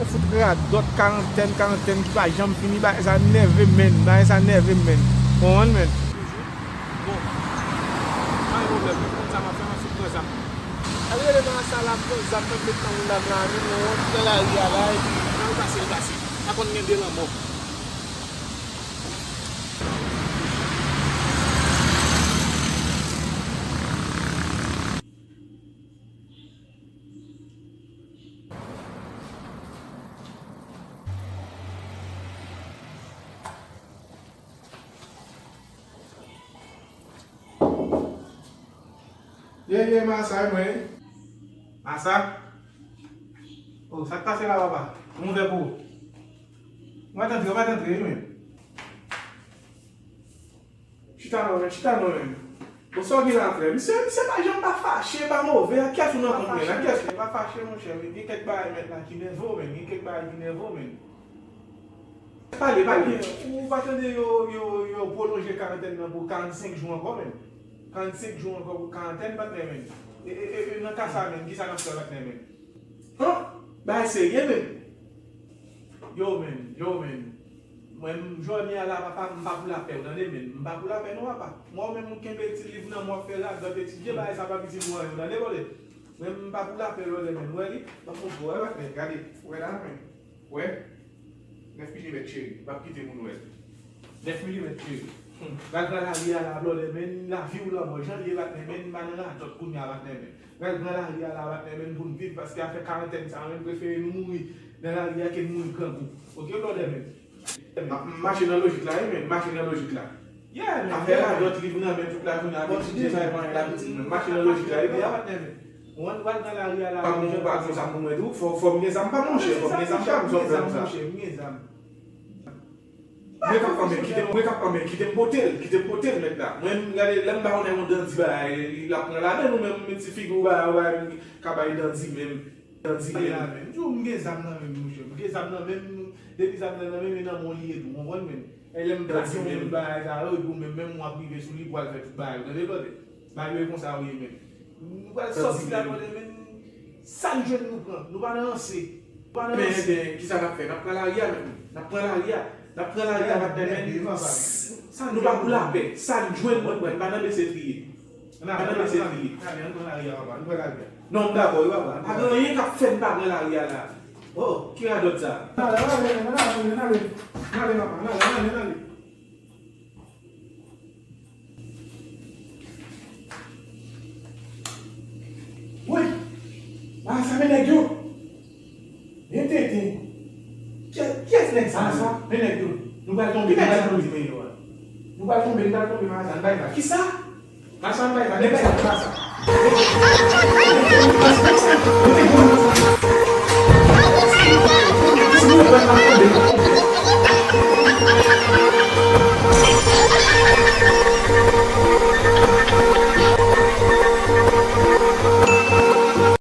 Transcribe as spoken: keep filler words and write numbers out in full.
Fout radòt, karantèn, karantèn ki pa janm fini, bagay sa nève m, menn, bagay sa nève m, menn. Konprann, menn? Bon, pa gen pwoblèm, menn, konn sa m ap fè, m ap fout pran zam. Al rele nan sa la, m pran zam, mwen met nan moun la, m la, menn, mwen wont nan lari a la, epi nan l pase, l pase. Pa konn gen de lanmò. Ye, ye, Masa, e mwen. Masa? Oh, sa k pase la, papa? M ouvè pou ou. Ou pa t antre, ou pa t antre, wi, menm. Chita non, men, chita non, men. Bon, sa w gen la, frè? Misye, misye pa janm pa fache, pa move. Ak kiyès ou nan kont, men? Ak kiyès? Pa fache, monchè, men gen kèk bagay, mèt, la ki nève w, men. Gen kèk bagay ki nève w, men. Pale, pale. Ou pa tande yo, yo, yo pwolonje karantèn nan pou karannsenk jou ankò, men. Karannsenk jou ankò pou karantèn, patnè, men. E, e, e, e, nan ka sa, men, kisa n ap fè, patnè, men? Han? Bagay serye, men. Yo, men, yo, men. Mwen, m, jodi a la, papa, m pa pou lapè, w tande, men. M pa pou lapè, non, papa. Mwen, ou menm, ou kenbe ti liv nan men w, w ap fè radòt, etidye, bagay sa p ap itil ou anyen, w tande, brother? Mwen, m pa pou lapè, brother, men. W wè li? M ap montre w, wè, patnè, gade. W wè la, men. W wè? Nèf milimèt, cheri. M p ap kite moun wè. Nèf milimèt, cheri. Hmm. Pral pran lari a la, brother, men. Lavi ou lanmò. Jan l ye, patnè, men. M pa nan radòt kounye a, patnè, men. Pral pran lari a la, patnè, men, pou n viv, paske afè karantèn sa, men, m prefere nou mouri nan lari a ke n mouri grangou. Oke, brother, men? M ap mache nan lojik la, wi, men, m mache nan lojik la. Yeah, men, afè radòt, liv nan men tout lajounen, ap etidye, sa e pa anyen la, pitit mwen. M mache nan lojik la, wi, men. Ou konn pral nan lari a la, pa moun, pa konsa moun mwen tou, fò, fò m gen zam pa m, monchè, fò m gen zam pa m, sa w fè m sa. M gen zam. Mwen k ap kanpe, kite m, mwen k ap kanpe, kite m pote l, kite m pote l, mèt la. Mwen, m gade, lè m ba yon nèg yon dandi bagay, l ap pran ladann ou menm, men ti figi w bagay, ou bagay, m ka bay dandi menm, dandi menm. M di w, m gen zam nan men m, monchè. M gen zam nan men m, depi zam nan nan men m, e nan men w li ye tou, w konprann, men. E lè m plase yon moun bagay sa yo, epi w menm, menm w ap rive sou li pou w al fè tout bagay yo, tande, brother? Bagay yo e konsa yo ye, men. Nou pral sòti la, brother, men. Sa n jwenn nou pran. Nou pa nan ranse. Nou pa nan ranse. Men, men, kisa n ap fè? N ap pran lari a, men. N ap pran lari a. N ap pran lari a, patnè, men. Sa nou pa pou lapè. Sa n jwenn nou pran. Pa nan mesye triye. Pa nan mesye triye. Ann pran lari a, papa. Ann pran lari a. Non, m dakò, wi, papa. Pa gen anyen k ap fè n pa pran lari a la. Oh, ki radòt sa? Ann ale, ann ale, ann ale, ann ale. Ann ale, papa, ann ale, ann ale, ann ale. Woy! Bagay sa, men nèg yo! Men tenten! Kiyès, kiyès nèg sa, men nèg yo! Nou pral tonbe, nou pral tonbe, men yo a. Nou pral tonbe, nou pral tonbe, bagay sa, n bay bal. Kisa? Machann bay bal, nèg sa, nèg sa. Si nou pran, n ap tonbe.